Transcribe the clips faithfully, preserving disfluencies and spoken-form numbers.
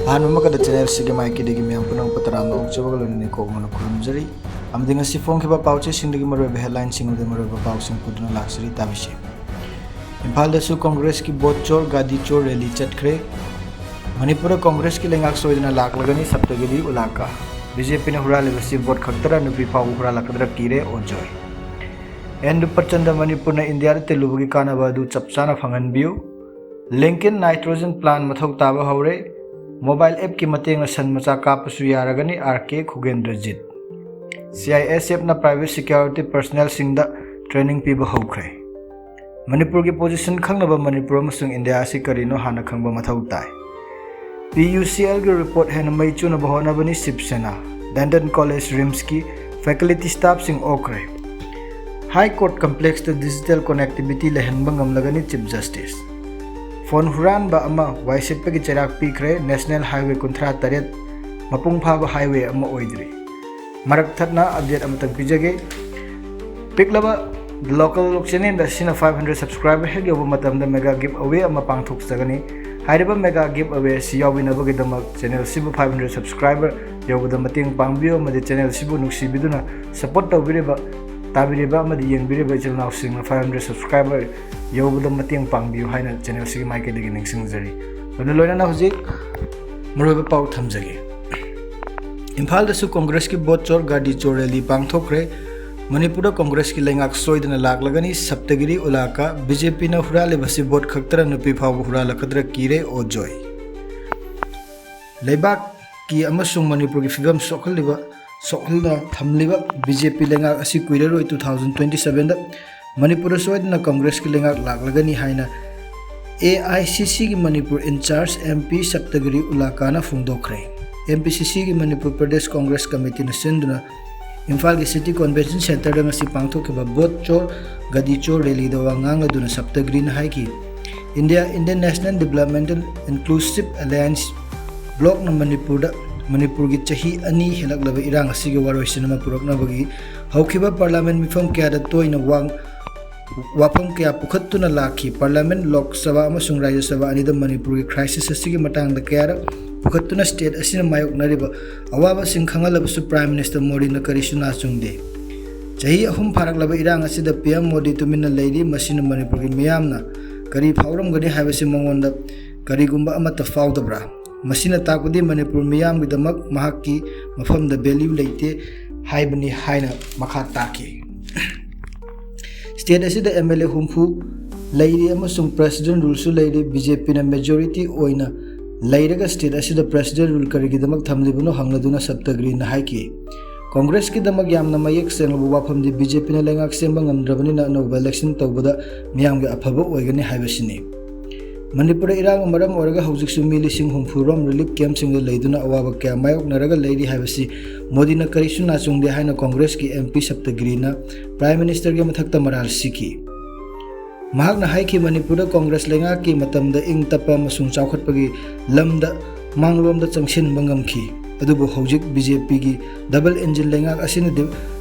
ꯑꯍꯥꯟꯕ ꯑꯃꯀꯗ ꯆꯦꯅꯦꯜꯁꯤꯒꯤ ꯃꯥꯏꯀꯩꯗꯒꯤ ꯃꯌꯥꯝ ꯄꯨꯝꯅꯃꯛꯄꯨ ꯇꯔꯥꯝꯅ ꯑꯣꯛꯆꯕꯒ ꯂꯣꯏꯅꯅ ꯏꯀꯣꯛ ꯃꯅ ꯈꯨꯔꯨꯝꯖꯔꯤ꯫ ꯑꯃꯗꯤ ꯉꯁꯤ ꯐꯣꯡꯈꯤꯕ ꯄꯥꯎꯆꯦꯁꯤꯡꯗꯒꯤ ꯃꯔꯨꯑꯣꯏꯕ ꯍꯦꯗꯂꯥꯏꯟꯁꯤꯡ ꯑꯃꯗꯤ ꯃꯔꯨꯑꯣꯏꯕ ꯄꯥꯎꯁꯤꯡ ꯄꯨꯗꯨꯅ ꯂꯥꯛꯆꯔꯤ꯫ ꯇꯥꯕꯤꯁꯤ꯫ ꯏꯝꯐꯥꯜꯗꯁꯨ ꯀꯣꯡꯒ꯭ꯔꯦꯁꯀꯤ ꯚꯣꯠ ꯆꯣꯔ, ꯒꯥꯗꯤ ꯆꯣꯔ ꯔꯦꯂꯤ ꯆꯠꯈ꯭ꯔꯦ꯫ ꯃꯅꯤꯄꯨꯔꯗ ꯀꯣꯡꯒ꯭ꯔꯦꯁꯀꯤ ꯂꯩꯉꯥꯛ ꯁꯣꯏꯗꯅ ꯂꯥꯛꯂꯒꯅꯤ, ꯁꯞꯇꯒꯤꯔꯤ ꯎꯂꯥꯀꯥ꯫ ꯕꯤ ꯖꯦ ꯄꯤꯅ ꯍꯨꯔꯥꯜꯂꯤꯕꯁꯤ ꯚꯣꯠ ꯈꯛꯇꯔ, ꯅꯨꯄꯤ ꯐꯥꯎꯕ ꯍꯨꯔꯥꯜꯂꯛꯀꯗ꯭ꯔꯥ ꯀꯤꯔꯦ, ꯑꯣ ꯖꯣꯏ꯫ ꯑꯦꯟ ꯔꯨꯄꯆꯟꯗ, ꯃꯅꯤꯄꯨꯔꯅ ꯏꯟꯗꯤꯌꯥꯗ ꯇꯤꯜꯂꯨꯕꯒꯤ ꯀꯥꯟꯅꯕ ꯑꯗꯨ ꯆꯞ ꯆꯥꯅ ꯐꯪꯍꯟꯕꯤꯌꯨ꯫ ꯂꯤꯡꯀꯤꯟ ꯅꯥꯏꯇ꯭ꯔꯣꯖꯟ ꯄ꯭ꯂꯥꯟ ꯃꯊꯧ ꯇꯥꯕ ꯍꯧꯔꯦ꯫ ꯃꯣꯕꯥꯏꯜ ꯑꯦꯞꯀꯤ ꯃꯇꯦꯡꯅ ꯁꯟ ꯃꯆꯥ ꯀꯥꯞꯄꯁꯨ ꯌꯥꯔꯒꯅꯤ, R K Khugendrajit. C I S ꯑꯦꯐꯅ ꯄ꯭ꯔꯥꯏꯚꯦꯠ ꯁꯦꯀ꯭ꯌꯨꯔꯤꯇꯤ ꯄꯔꯁꯅꯦꯜꯁꯤꯡꯗ ꯇ꯭ꯔꯦꯅꯤꯡ ꯄꯤꯕ ꯍꯧꯈ꯭ꯔꯦ꯫ ꯃꯅꯤꯄꯨꯔꯒꯤ ꯄꯣꯖꯤꯁꯟ ꯈꯪꯅꯕ ꯃꯅꯤꯄꯨꯔ ꯑꯃꯁꯨꯡ ꯏꯟꯗꯤꯌꯥ ꯑꯁꯤ ꯀꯔꯤꯅꯣ ꯍꯥꯟꯅ ꯈꯪꯕ ꯃꯊꯧ ꯇꯥꯏ꯫ ꯄꯤ ꯌꯨ ꯁꯤ ꯑꯦꯜꯒꯤ ꯔꯤꯄꯣꯔꯠ ꯍꯦꯟꯅ ꯃꯩ ꯆꯨꯅꯕ ꯍꯣꯠꯅꯕꯅꯤ ꯁꯤꯕ ꯁꯦꯅꯥ꯫ ꯗꯦꯟꯇꯟ ꯀꯣꯂꯦꯖ ꯔꯤꯝꯁꯀꯤ ꯐꯦꯀꯜꯇꯤ ꯁ꯭ꯇꯥꯐꯁꯤꯡ ꯑꯣꯛꯈ꯭ꯔꯦ꯫ ꯍꯥꯏ ꯀꯣꯔꯠ ꯀꯝꯄ꯭ꯂꯦꯛꯁꯇ ꯗꯤꯖꯤꯇꯦꯜ ꯀꯣꯅꯦꯛꯇꯤꯚꯤꯇꯤ ꯂꯩꯍꯟꯕ ꯉꯝꯂꯒꯅꯤ ꯆꯤꯐ ꯖꯁꯇꯤꯁ꯫ ꯐꯣꯟ ꯍꯨꯔꯥꯟꯕ ꯑꯃ ꯋꯥꯏꯁꯤꯠꯄꯒꯤ ꯆꯩꯔꯥꯛ ꯄꯤꯈ꯭ꯔꯦ, ꯅꯦꯁꯅꯦꯜ ꯍꯥꯏꯋꯦ ꯀꯨꯟꯊ꯭ꯔꯥ ꯇꯔꯦꯠ ꯃꯄꯨꯡ ꯐꯥꯕ ꯍꯥꯏꯋꯦ ꯑꯃ ꯑꯣꯏꯗ꯭ꯔꯤ꯫ ꯃꯔꯛ ꯊꯠꯅ ꯑꯞꯗꯦꯠ ꯑꯃꯇꯪ ꯄꯤꯖꯒꯦ꯫ ꯄꯤꯛꯂꯕ ꯂꯣꯀꯦꯜ ꯂꯣꯛ ꯆꯦꯅꯦꯜꯗ ꯑꯁꯤꯅ ꯐꯥꯏꯚ ꯍꯟꯗ꯭ꯔꯦꯠ ꯁꯕꯁꯀ꯭ꯔꯥꯏꯕꯔ ꯍꯦꯛ ꯌꯧꯕ ꯃꯇꯝꯗ ꯃꯦꯒꯥ ꯒꯤꯞ ꯑꯋꯦ ꯑꯃ ꯄꯥꯡꯊꯣꯛꯆꯒꯅꯤ꯫ ꯍꯥꯏꯔꯤꯕ ꯃꯦꯒꯥ ꯒꯤꯞ ꯑꯋꯦ ꯑꯁꯤ ꯌꯥꯎꯕꯤꯅꯕꯒꯤꯗꯃꯛ ꯆꯦꯅꯦꯜꯁꯤꯕꯨ ꯐꯥꯏꯚ ꯍꯟꯗ꯭ꯔꯦꯠ ꯁꯕꯁꯀ꯭ꯔꯥꯏꯕꯔ ꯌꯧꯕꯗ ꯃꯇꯦꯡ ꯄꯥꯡꯕꯤꯌꯨ ꯑꯃꯗꯤ ꯆꯦꯅꯦꯜꯁꯤꯕꯨ ꯅꯨꯡꯁꯤꯕꯤꯗꯨꯅ ꯁꯄꯣꯔꯠ ꯇꯧꯕꯤꯔꯤꯕ, ꯇꯥꯕꯤꯔꯤꯕ ꯑꯃꯗꯤ ꯌꯦꯡꯕꯤꯔꯤꯕ ꯏꯆꯤꯜ ꯏꯅꯥꯎꯁꯤꯡꯅ ꯐꯥꯏꯚ ꯍꯟꯗ꯭ꯔꯦꯠ ꯁꯕꯁꯀ꯭ꯔꯥꯏꯕꯔ ꯌꯧꯕꯗ ꯃꯇꯦꯡ ꯄꯥꯡꯕꯤꯌꯨ ꯍꯥꯏꯅ ꯆꯦꯅꯦꯜꯁꯤꯒꯤ ꯃꯥꯏꯀꯩꯗꯒꯤ ꯅꯤꯡꯁꯤꯡꯖꯔꯤ꯫ ꯑꯗꯨ ꯂꯣꯏꯅꯅ ꯍꯧꯖꯤꯛ ꯃꯔꯨꯑꯣꯏꯕ ꯄꯥꯎ ꯊꯝꯖꯒꯦ꯫ ꯏꯝꯐꯥꯜꯗꯁꯨ ꯀꯣꯡꯒ꯭ꯔꯦꯁꯀꯤ ꯚꯣꯠ ꯆꯣꯔ ꯒꯥꯗꯤ ꯆꯣꯔ ꯔꯦꯂꯤ ꯄꯥꯡꯊꯣꯛꯈ꯭ꯔꯦ꯫ ꯃꯅꯤꯄꯨꯔꯗ ꯀꯣꯡꯒ꯭ꯔꯦꯁꯀꯤ ꯂꯩꯉꯥꯛ ꯁꯣꯏꯗꯅ ꯂꯥꯛꯂꯒꯅꯤ, ꯁꯞꯇꯒꯤꯔꯤ ꯎꯂꯥꯀꯥ꯫ ꯕꯤ ꯖꯦ ꯄꯤꯅ ꯍꯨꯔꯥꯜꯂꯤꯕꯁꯤ ꯚꯣꯠ ꯈꯛꯇꯔ, ꯅꯨꯄꯤ ꯐꯥꯎꯕ ꯍꯨꯔꯥꯜꯂꯛꯀꯗ꯭ꯔꯥ ꯀꯤꯔꯦ, ꯑꯣ ꯖꯣꯏ꯫ ꯂꯩꯕꯥꯛꯀꯤ ꯑꯃꯁꯨꯡ ꯃꯅꯤꯄꯨꯔꯒꯤ ꯐꯤꯕꯝ ꯁꯣꯛꯍꯜꯂꯤꯕ, ꯁꯣꯛꯍꯟꯅ ꯊꯝꯂꯤꯕ ꯕꯤ ꯖꯦ ꯄꯤ ꯂꯩꯉꯥꯛ ꯑꯁꯤ ꯀꯨꯏꯔꯔꯣꯏ ꯇꯨ ꯊꯥꯎꯖꯟ ꯇ꯭ꯋꯦꯟꯇꯤ ꯁꯕꯦꯟꯗ ꯃꯅꯤꯄꯨꯔꯗ ꯁꯣꯏꯗꯅ ꯀꯣꯡꯒ꯭ꯔꯦꯁꯀꯤ ꯂꯩꯉꯥꯛ ꯂꯥꯛꯂꯒꯅꯤ ꯍꯥꯏꯅ ꯑꯦ ꯑꯥꯏ ꯁꯤ ꯁꯤꯒꯤ Manipur in charge M P Saptagiri ꯎꯂꯥꯀꯥꯅ ꯐꯣꯡꯗꯣꯛꯈ꯭ꯔꯦ꯫ ꯑꯦꯝ ꯄꯤ ꯁꯤ ꯁꯤꯒꯤ ꯃꯅꯤꯄꯨꯔ ꯄ꯭ꯔꯗꯦꯁ ꯀꯣꯡꯒ꯭ꯔꯦꯁ ꯀꯃꯤꯇꯤꯅ ꯁꯤꯟꯗꯨꯅ ꯏꯝꯐꯥꯜꯒꯤ ꯁꯤꯇꯤ ꯀꯣꯟꯚꯦꯟꯁꯟ ꯁꯦꯟꯇꯔꯗ ꯉꯁꯤ ꯄꯥꯡꯊꯣꯛꯈꯤꯕ ꯚꯣꯠ ꯆꯣꯔ ꯒꯥꯗꯤ ꯆꯣꯔ ꯔꯦꯂꯤꯗ ꯋꯥ ꯉꯥꯡꯂꯗꯨꯅ ꯁꯞꯇꯒꯤꯔꯤꯅ ꯍꯥꯏꯈꯤ, ꯏꯟꯗꯤꯌꯥ, ꯏꯟꯗꯤꯌꯟ ꯅꯦꯁꯅꯦꯜ ꯗꯤꯕꯂꯞꯃꯦꯟꯇꯦꯜ ꯏꯟꯀ꯭ꯂꯨꯁꯤꯞ ꯑꯦꯂꯥꯌꯟꯁ ꯕ꯭ꯂꯣꯛꯅ ꯃꯅꯤꯄꯨꯔꯗ, ꯃꯅꯤꯄꯨꯔꯒꯤ ꯆꯍꯤ ꯑꯅꯤ ꯍꯦꯜꯂꯛꯂꯕ ꯏꯔꯥꯡ ꯑꯁꯤꯒꯤ ꯋꯥꯔꯣꯏꯁꯤꯟ ꯑꯃ ꯄꯨꯔꯛꯅꯕꯒꯤ ꯍꯧꯈꯤꯕ ꯄꯥꯔꯂꯥꯃꯦꯟ ꯃꯤꯐꯝ ꯀꯌꯥꯗ ꯇꯣꯏꯅ ꯋꯥ-, ꯋꯥꯐꯝ ꯀꯌꯥ ꯄꯨꯈꯠꯇꯨꯅ ꯂꯥꯛꯈꯤ꯫ ꯄꯥꯔꯂꯥꯃꯦꯟ, ꯂꯣꯛ ꯁꯚꯥ ꯑꯃꯁꯨꯡ ꯔꯥꯖ꯭ꯌ ꯁꯚꯥ ꯑꯅꯤꯗ ꯃꯅꯤꯄꯨꯔꯒꯤ ꯀ꯭ꯔꯥꯏꯁꯤꯁ ꯑꯁꯤꯒꯤ ꯃꯇꯥꯡꯗ ꯀꯌꯥꯔꯛ ꯄꯨꯈꯠꯇꯨꯅ state ꯑꯁꯤꯅ ꯃꯥꯌꯣꯛꯅꯔꯤꯕ ꯑꯋꯥꯕꯁꯤꯡ ꯈꯪꯍꯜꯂꯕꯁꯨ Prime Minister ꯃꯣꯗꯤꯅ ꯀꯔꯤꯁꯨ ꯅꯥ ꯆꯨꯡꯗꯦ꯫ ꯆꯍꯤ ꯑꯍꯨꯝ ꯐꯥꯔꯛꯂꯕ ꯏꯔꯥꯡ ꯑꯁꯤꯗ P M ꯃꯣꯗꯤ ꯇꯨꯃꯤꯟꯅ ꯂꯩꯔꯤ꯫ ꯃꯁꯤꯅ ꯃꯅꯤꯄꯨꯔꯒꯤ ꯃꯤꯌꯥꯝꯅ ꯀꯔꯤ ꯐꯥꯎꯔꯝꯒꯅꯤ ꯍꯥꯏꯕꯁꯤ ꯃꯉꯣꯟꯗ ꯀꯔꯤꯒꯨꯝꯕ ꯑꯃꯠꯇ ꯐꯥꯎꯗꯕ꯭ꯔꯥ? ꯃꯁꯤꯅ ꯇꯥꯛꯄꯗꯤ ꯃꯅꯤꯄꯨꯔ ꯃꯤꯌꯥꯝꯒꯤꯗꯃꯛ ꯃꯍꯥꯛꯀꯤ ꯃꯐꯝꯗ value ꯂꯩꯇꯦ ꯍꯥꯏꯕꯅꯤ ꯍꯥꯏꯅ ꯃꯈꯥ ꯇꯥꯈꯤ꯫ State ꯑꯁꯤꯗ M L A ꯍꯨꯝꯐꯨ ꯂꯩꯔꯤ ꯑꯃꯁꯨꯡ President ruleꯁꯨ ꯂꯩꯔꯤ꯫ B J Pꯅ majority ꯑꯣꯏꯅ ꯂꯩꯔꯒ state ꯑꯁꯤꯗ President rule ꯀꯔꯤꯒꯤꯗꯃꯛ ꯊꯝꯂꯤꯕꯅꯣ ꯍꯪꯂꯗꯨꯅ ꯁꯞꯇꯒꯤꯔꯤꯅ ꯍꯥꯏꯈꯤ, Congressꯀꯤꯗꯃꯛ ꯌꯥꯝꯅ ꯃꯌꯦꯛ ꯁꯦꯡꯂꯕ ꯋꯥꯐꯝꯗꯤ B J Pꯅ ꯂꯩꯉꯥꯛ ꯁꯦꯝꯕ ꯉꯝꯗ꯭ꯔꯕꯅꯤꯅ ꯑꯅꯧꯕ election ꯇꯧꯕꯗ ꯃꯤꯌꯥꯝꯒꯤ ꯑꯐꯕ ꯑꯣꯏꯒꯅꯤ ꯍꯥꯏꯕꯁꯤꯅꯤ꯫ ꯃꯅꯤꯄꯨꯔꯗ ꯏꯔꯥꯡꯅ ꯃꯔꯝ ꯑꯣꯏꯔꯒ ꯍꯧꯖꯤꯛꯁꯨ ꯃꯤ ꯂꯤꯁꯤꯡ ꯍꯨꯝꯐꯨ ꯔꯣꯝ relief campꯁꯤꯡꯗ ꯂꯩꯗꯨꯅ ꯑꯋꯥꯕ ꯀꯌꯥ ꯃꯥꯌꯣꯛꯅꯔꯒ ꯂꯩꯔꯤ ꯍꯥꯏꯕꯁꯤ ꯃꯣꯗꯤꯅ ꯀꯔꯤꯁꯨ ꯅꯥꯆꯨꯡꯗꯦ ꯍꯥꯏꯅ Congressꯀꯤ M P ꯁꯞꯇꯒꯤꯔꯤꯅ Prime Ministerꯒꯤ ꯃꯊꯛꯇ ꯃꯔꯥꯜ ꯁꯤꯈꯤ꯫ ꯃꯍꯥꯛꯅ ꯍꯥꯏꯈꯤ, ꯃꯅꯤꯄꯨꯔꯗ Congress ꯂꯩꯉꯥꯛꯀꯤ ꯃꯇꯝꯗ ꯏꯪ ꯇꯞꯄ ꯑꯃꯁꯨꯡ ꯆꯥꯎꯈꯠꯄꯒꯤ ꯂꯝꯗ ꯃꯥꯡꯂꯣꯝꯗ ꯆꯪꯁꯤꯟꯕ ꯉꯝꯈꯤ꯫ ꯑꯗꯨꯕꯨ ꯍꯧꯖꯤꯛ B J Pꯒꯤ double engine ꯂꯩꯉꯥꯛ ꯑꯁꯤꯅ ꯗꯤ-,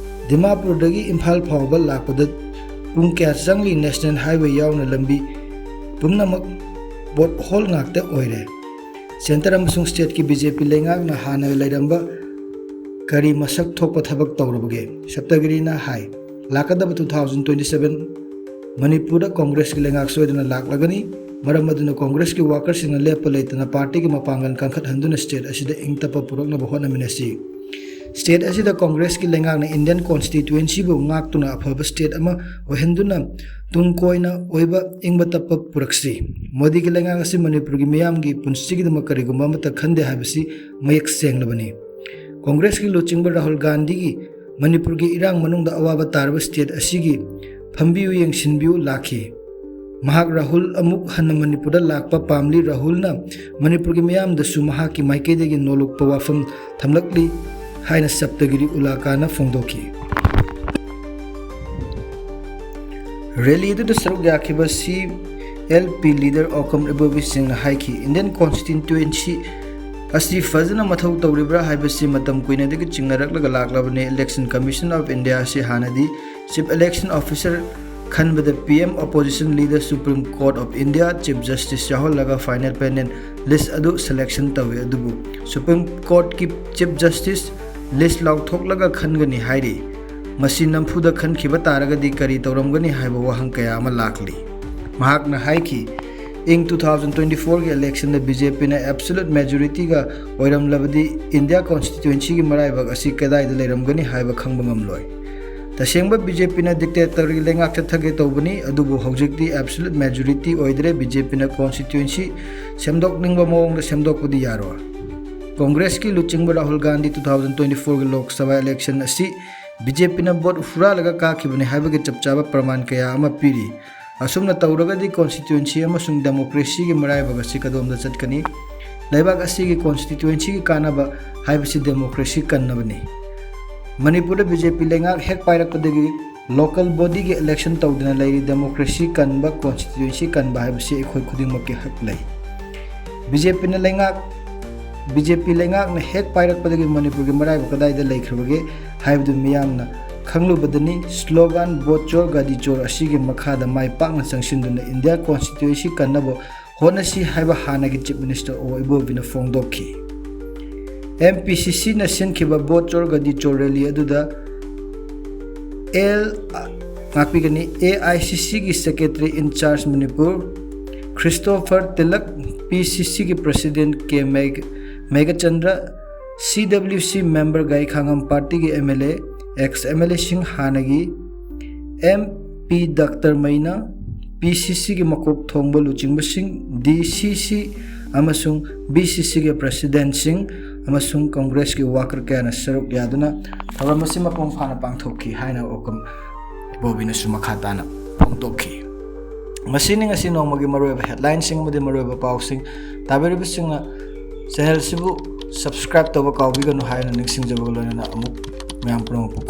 ꯗꯤꯃꯥꯄꯨꯔꯗꯒꯤ ꯏꯝꯐꯥꯜ ꯐꯥꯎꯕ ꯂꯥꯛꯄꯗ ꯄꯨꯡ ꯀꯌꯥ ꯆꯪꯂꯤ? National Highway ꯌꯥꯎꯅ ꯂꯝꯕꯤ ꯄꯨꯝꯅꯃꯛ pothole ꯉꯥꯛꯇ ꯑꯣꯏꯔꯦ꯫ Centre ꯑꯃꯁꯨꯡ stateꯀꯤ B J P ꯂꯩꯉꯥꯛꯅ ꯍꯥꯟꯅ ꯂꯩꯔꯝꯕ ꯀꯔꯤ ꯃꯁꯛ ꯊꯣꯛꯄ ꯊꯕꯛ ꯇꯧꯔꯕꯒꯦ? ꯁꯞꯇꯒꯤꯔꯤꯅ ꯍꯥꯏ, ꯂꯥꯛꯀꯗꯕ two thousand twenty seven ꯃꯅꯤꯄꯨꯔꯗ Congressꯀꯤ ꯂꯩꯉꯥꯛ ꯁꯣꯏꯗꯅ ꯂꯥꯛꯂꯒꯅꯤ꯫ ꯃꯔꯝ ꯑꯗꯨꯅ Congressꯀꯤ workerꯁꯤꯡꯅ ꯂꯦꯞꯄ ꯂꯩꯇꯅ partyꯒꯤ ꯃꯄꯥꯡꯒꯜ ꯀꯟꯈꯠꯍꯟꯗꯨꯅ state ꯑꯁꯤꯗ ꯏꯪ ꯇꯞꯄ ꯄꯨꯔꯛꯅꯕ ꯍꯣꯠꯅꯃꯤꯟꯅꯁꯤ꯫ State ꯑꯁꯤꯗ Congressꯀꯤ ꯂꯩꯉꯥꯛꯅ Indian constituencyꯕꯨ ꯉꯥꯛꯇꯨꯅ ꯑꯐꯕ state ꯑꯃ ꯑꯣꯏꯍꯟꯗꯨꯅ ꯇꯨꯡ ꯀꯣꯏꯅ ꯑꯣꯏꯕ ꯏꯪꯕ ꯇꯞꯄ ꯄꯨꯔꯛꯁꯤ꯫ ꯃꯣꯗꯤꯒꯤ ꯂꯩꯉꯥꯛ ꯑꯁꯤ ꯃꯅꯤꯄꯨꯔꯒꯤ ꯃꯤꯌꯥꯝꯒꯤ ꯄꯨꯟꯁꯤꯒꯤꯗꯃꯛ ꯀꯔꯤꯒꯨꯝꯕ ꯑꯃꯠꯇ ꯈꯟꯗꯦ ꯍꯥꯏꯕꯁꯤ ꯃꯌꯦꯛ ꯁꯦꯡꯂꯕꯅꯤ꯫ Congressꯀꯤ ꯂꯨꯆꯤꯡꯕ ꯔꯥꯍꯨꯜ ꯒꯥꯟꯙꯤꯒꯤ ꯃꯅꯤꯄꯨꯔꯒꯤ ꯏꯔꯥꯡ ꯃꯅꯨꯡꯗ ꯑꯋꯥꯕ ꯇꯥꯔꯕ state ꯑꯁꯤꯒꯤ ꯐꯝꯕꯤꯌꯨ, ꯌꯦꯡꯁꯤꯟꯕꯤꯌꯨ ꯂꯥꯛꯈꯤ꯫ ꯃꯍꯥꯛ ꯔꯥꯍꯨꯜ ꯑꯃꯨꯛ ꯍꯟꯅ ꯃꯅꯤꯄꯨꯔꯗ ꯂꯥꯛꯄ ꯄꯥꯝꯂꯤ꯫ ꯔꯥꯍꯨꯜꯅ ꯃꯅꯤꯄꯨꯔꯒꯤ ꯃꯤꯌꯥꯝꯗꯁꯨ ꯃꯍꯥꯛꯀꯤ ꯃꯥꯏꯀꯩꯗꯒꯤ ꯅꯣꯜꯂꯨꯛꯄ ꯋꯥꯐꯝ ꯊꯝꯂꯛꯂꯤ ꯍꯥꯏꯅ ꯁꯞꯇꯒꯤꯔꯤ ꯎꯂꯥꯀꯥꯅ ꯐꯣꯡꯗꯣꯛꯈꯤ꯫ Rally ꯑꯗꯨꯗ ꯁꯔꯨꯛ ꯌꯥꯈꯤꯕ C L P leader ꯑꯣꯀꯝ ꯏꯕꯣꯕꯤ ꯁꯤꯡꯅ ꯍꯥꯏꯈꯤ, Indian constituency ꯑꯁꯤ ꯐꯖꯅ ꯃꯊꯧ ꯇꯧꯔꯤꯕ꯭ꯔꯥ ꯍꯥꯏꯕꯁꯤ ꯃꯇꯝ ꯀꯨꯏꯅꯗꯒꯤ ꯆꯤꯡꯅꯔꯛꯂꯒ ꯂꯥꯛꯂꯕꯅꯤ꯫ Election Commission of India ꯑꯁꯤ ꯍꯥꯟꯅꯗꯤ Chief Election Officer ꯈꯟꯕꯗ P M opposition leader Supreme Court of India Chief Justice ꯌꯥꯎꯍꯜꯂꯒ final panel list ꯑꯗꯨ selection ꯇꯧꯏ꯫ ꯑꯗꯨꯕꯨ Supreme Courtꯀꯤ Chief Justice list ꯂꯥꯎꯊꯣꯛꯂꯒ ꯈꯟꯒꯅꯤ ꯍꯥꯏꯔꯤ꯫ ꯃꯁꯤ ꯅꯝꯐꯨꯗ ꯈꯟꯈꯤꯕ ꯇꯥꯔꯒꯗꯤ ꯀꯔꯤ ꯇꯧꯔꯝꯒꯅꯤ ꯍꯥꯏꯕ ꯋꯥꯍꯪ ꯀꯌꯥ ꯑꯃ ꯂꯥꯛꯂꯤ꯫ ꯃꯍꯥꯛꯅ ꯍꯥꯏꯈꯤ, ꯏꯪ two thousand twenty-fourꯒꯤ electionꯗ BJPꯅ absolute majorityꯒ ꯑꯣꯏꯔꯝꯂꯕꯗꯤ India constituencyꯒꯤ ꯃꯔꯥꯏꯕꯛ ꯑꯁꯤ ꯀꯗꯥꯏꯗ ꯂꯩꯔꯝꯒꯅꯤ ꯍꯥꯏꯕ ꯈꯪꯕ ꯉꯝꯂꯣꯏ꯫ ꯇꯁꯦꯡꯕ BJPꯅ dictatorꯒꯤ ꯂꯩꯉꯥꯛ ꯆꯠꯊꯒꯦ ꯇꯧꯕꯅꯤ, ꯑꯗꯨꯕꯨ ꯍꯧꯖꯤꯛꯇꯤ absolute majority ꯑꯣꯏꯗ꯭ꯔꯦ꯫ BJPꯅ constituency ꯁꯦꯝꯗꯣꯛꯅꯤꯡꯕ ꯃꯑꯣꯡꯗ ꯁꯦꯝꯗꯣꯛꯄꯗꯤ ꯌꯥꯔꯣꯏ꯫ Congressꯀꯤ ꯂꯨꯆꯤꯡꯕ Rahul Gandhi two thousand twenty-fourꯒꯤ Lok Sabha election ꯑꯁꯤ BJPꯅ vote ꯍꯨꯔꯥꯜꯂꯒ ꯀꯥꯈꯤꯕꯅꯤ ꯍꯥꯏꯕꯒꯤ ꯆꯞ ꯆꯥꯕ ꯄ꯭ꯔꯃꯥꯟ ꯀꯌꯥ ꯑꯃ ꯄꯤꯔꯤ꯫ ꯑꯁꯨꯝꯅ ꯇꯧꯔꯒꯗꯤ constituency ꯑꯃꯁꯨꯡ democracyꯒꯤ ꯃꯔꯥꯏꯕꯛ ꯑꯁꯤ ꯀꯗꯣꯝꯗ ꯆꯠꯀꯅꯤ? ꯂꯩꯕꯥꯛ ꯑꯁꯤꯒꯤ constituencyꯒꯤ ꯀꯥꯟꯅꯕ ꯍꯥꯏꯕꯁꯤ democracy ꯀꯟꯅꯕꯅꯤ꯫ ꯃꯅꯤꯄꯨꯔꯗ BJP ꯂꯩꯉꯥꯛ ꯍꯦꯛ ꯄꯥꯏꯔꯛꯄꯗꯒꯤ local bodyꯒꯤ election ꯇꯧꯗꯅ ꯂꯩꯔꯤ꯫ Democracy ꯀꯟꯕ, constituency ꯀꯟꯕ ꯍꯥꯏꯕꯁꯤ ꯑꯩꯈꯣꯏ ꯈꯨꯗꯤꯡꯃꯛꯀꯤ ꯍꯛ ꯂꯩ꯫ BJPꯅ ꯂꯩꯉꯥꯛ, BJP ꯂꯩꯉꯥꯛꯅ ꯍꯦꯛ ꯄꯥꯏꯔꯛꯄꯗꯒꯤ ꯃꯅꯤꯄꯨꯔꯒꯤ ꯃꯔꯥꯏꯕꯛ ꯀꯗꯥꯏꯗ ꯂꯩꯈ꯭ꯔꯕꯒꯦ ꯍꯥꯏꯕꯗꯨ ꯃꯤꯌꯥꯝꯅ ꯈꯪꯂꯨꯕꯗꯅꯤ꯫ Slogan "Vote Chor Gadi Chor" ꯑꯁꯤꯒꯤ ꯃꯈꯥꯗ ꯃꯥꯏ ꯄꯥꯛꯅ ꯆꯪꯁꯤꯟꯗꯨꯅ India constituency ꯀꯟꯅꯕ ꯍꯣꯠꯅꯁꯤ ꯍꯥꯏꯕ ꯍꯥꯟꯅꯒꯤ Chief Minister ꯑꯣ ꯏꯕꯣꯕꯤꯅ ꯐꯣꯡꯗꯣꯛꯈꯤ꯫ MPCCꯅ ꯁꯤꯟꯈꯤꯕ "Vote Chor Gadi Chor" rally ꯑꯗꯨꯗ ꯑꯦꯜ, ꯉꯥꯛꯄꯤꯒꯅꯤ, AICCꯒꯤ secretary in charge Manipur Christopher Tilak, PCCꯒꯤ president K Megh-, Meghachandra, CWC member Gaikhangam partyꯒꯤ MLA, ex MLAꯁꯤꯡ ꯍꯥꯟꯅꯒꯤ MP ꯗꯥꯛꯇꯔ ꯃꯩꯅꯥ, PCCꯒꯤ ꯃꯀꯣꯛ ꯊꯣꯡꯕ ꯂꯨꯆꯤꯡꯕꯁꯤꯡ, DCC ꯑꯃꯁꯨꯡ BCCꯒꯤ presidentꯁꯤꯡ ꯑꯃꯁꯨꯡ Congressꯀꯤ worker ꯀꯌꯥꯅ ꯁꯔꯨꯛ ꯌꯥꯗꯨꯅ ꯊꯧꯔꯝ ꯑꯁꯤ ꯃꯄꯨꯡ ꯐꯥꯅ ꯄꯥꯡꯊꯣꯛꯈꯤ ꯍꯥꯏꯅ ꯑꯣꯀꯝ ꯕꯣꯕꯤꯅꯁꯨ ꯃꯈꯥ ꯇꯥꯅ ꯐꯣꯡꯗꯣꯛꯈꯤ꯫ ꯃꯁꯤꯅꯤ ꯉꯁꯤ ꯅꯣꯡꯃꯒꯤ ꯃꯔꯨꯑꯣꯏꯕ headlineꯁꯤꯡ ꯑꯃꯗꯤ ꯃꯔꯨꯑꯣꯏꯕ ꯄꯥꯎꯁꯤꯡ꯫ ꯇꯥꯕꯤꯔꯤꯕꯁꯤꯡꯅ channelꯁꯤꯕꯨ subscribe ꯇꯧꯕ ꯀꯥꯎꯕꯤꯒꯅꯨ ꯍꯥꯏꯅ ꯅꯤꯡꯁꯤꯡꯖꯕꯒ ꯂꯣꯏꯅꯅ ꯑꯃꯨꯛ ꯃꯌꯥꯝ ꯄꯨꯝꯅꯃꯛꯄꯨ